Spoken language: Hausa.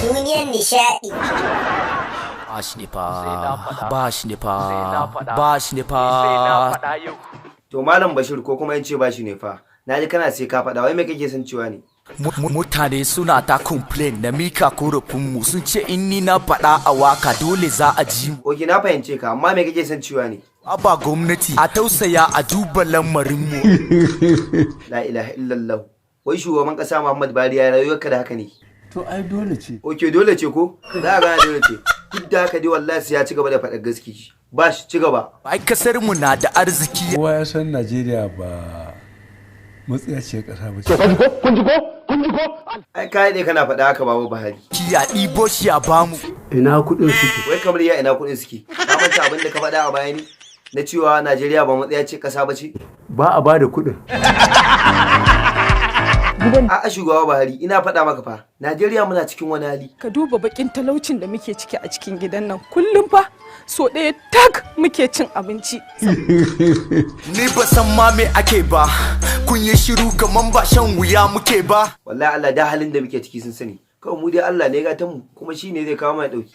Duniyar nishaɗi. Ba shi ne fa, ba shi ne fa, ba shi ne fa. To, Malam Bashir, ko kuma in ce ba shi ne fa. Na ji kana sai ka faɗa, wai me kake son cewa ne? Mutane suna ta complain na mika korafinmu, sun ce in ni na faɗa a waka dole za a ji mu. Ok, na fahimce ka, amma me kake son cewa ne? Aba gwamnati, a tausaya a duba lamarinmu. La ilaha illallah. Wai shugaban kasa Muhammad Buhari, ya rayuwarka da haka ne? To ai dole ce. Ok, dole ce ko? Za a gane dole ce. Duk da haka dai wallahi sai ya ci gaba da faɗar gaskiya. Ba shi ci gaba. Ai kasar mu na da arziki. Kowa ya san Najeriya ba matsiyaciyar ƙasa ba ce. Ai kai ne kana faɗa haka, Baba Buhari. Ya ɗibo shi a bamu. Ina kuɗin suke? Wai kamar ya ina kuɗin suke? Ka manta abin da ka faɗa a baya ne? Na cewa Najeriya ba matsaya ce ƙasa ba ce? Ba a ba da kuɗin. A'a shugaba Buhari, ina faɗa maka fa. Najeriya muna cikin wani hali. Ka duba bakin talaucin da muke ciki a cikin gidan nan, kullum fa so ɗaya tak muke cin abinci. Ni ba san ma me ake ba. Kun yi shiru kaman ba shan wuya muke ba. Wallahi Allah, da halin da muke ciki sun sani. Kawai mu dai Allah ne gatan mu, kuma shi ne zai kawo mana ɗauki.